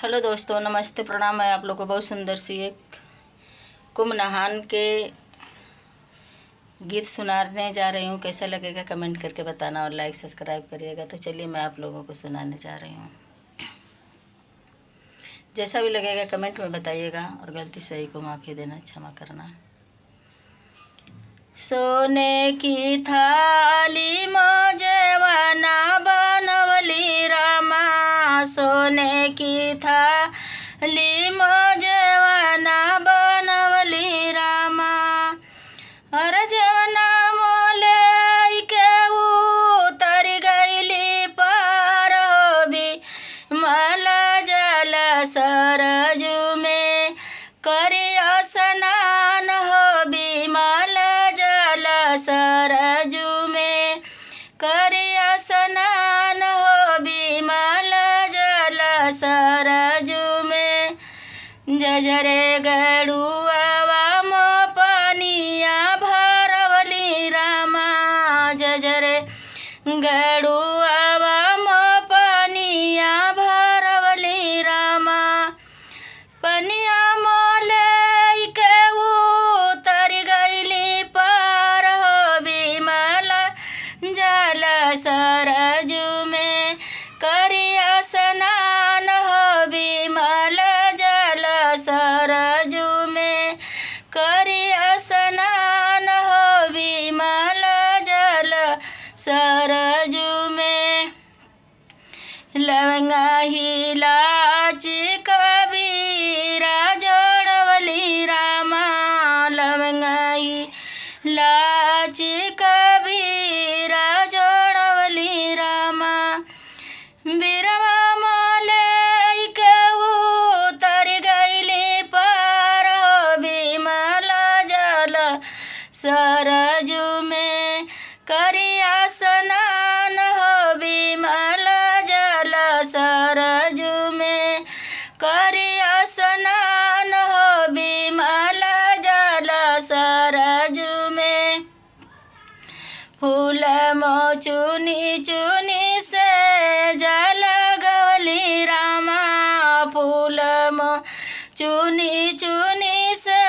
Hello दोस्तों, नमस्ते, प्रणाम है आप लोग को। बहुत सुंदर सी एक कुंभ नहान के गीत सुनाने जा रही हूँ। कैसा लगेगा कमेंट करके बताना और लाइक सब्सक्राइब करिएगा। तो चलिए मैं आप लोगों को सुनाने जा रही हूँ। जैसा भी लगेगा कमेंट में बताइएगा और गलती सही को माफ़ी देना, क्षमा करना। सोने की थाली मोजेवाना बनवली रामा, सोने की थाली मोजेवाना बनवली रामा। अरे जवना मोले के उतर गईली पार होबी मला जल सरजू में करिया स्नान हो बिमल जल सरजू में करिया स्नान हो बिमल जल सरजू में। जजरे गड़ुआ मो पनिया भरवली रामा, जजरे गड़ुआ मो पनिया भरवली रामा। पनिया मोले के उतर गईली पार हो बिमल जल सरजू में करिया स्नान हो बिमल जल सरजू में करिया स्नान हो बिमल जल सरजू में। लवंगा हिलाच कबीरा जोड़वली रामा, लवंगा हिलाच कबीरा जोड़वली रामा। बिरवा मोले के उतर गईली पार हो बिमल जल सरजू में करिया स्नान हो बिमल जल सरजू में करिया स्नान हो बिमल जल सरजू में। फूल मो चुनी चुनी से जल गवली रामा, फूल मो चुनी चुनी से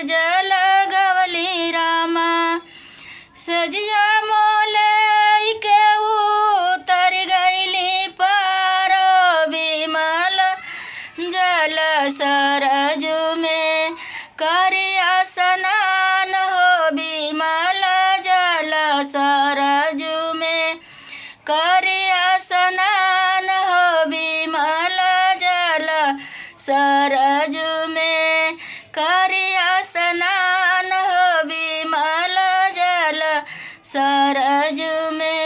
जल गवली रामा। सजिया मोले के उतर गईली पार बिमल जल सरजू में करिया स्नान हो बिमल जल सरजू में करिया स्नान हो बिमल जल सरजू में करिया स्नान हो बिमल जल सरजू में।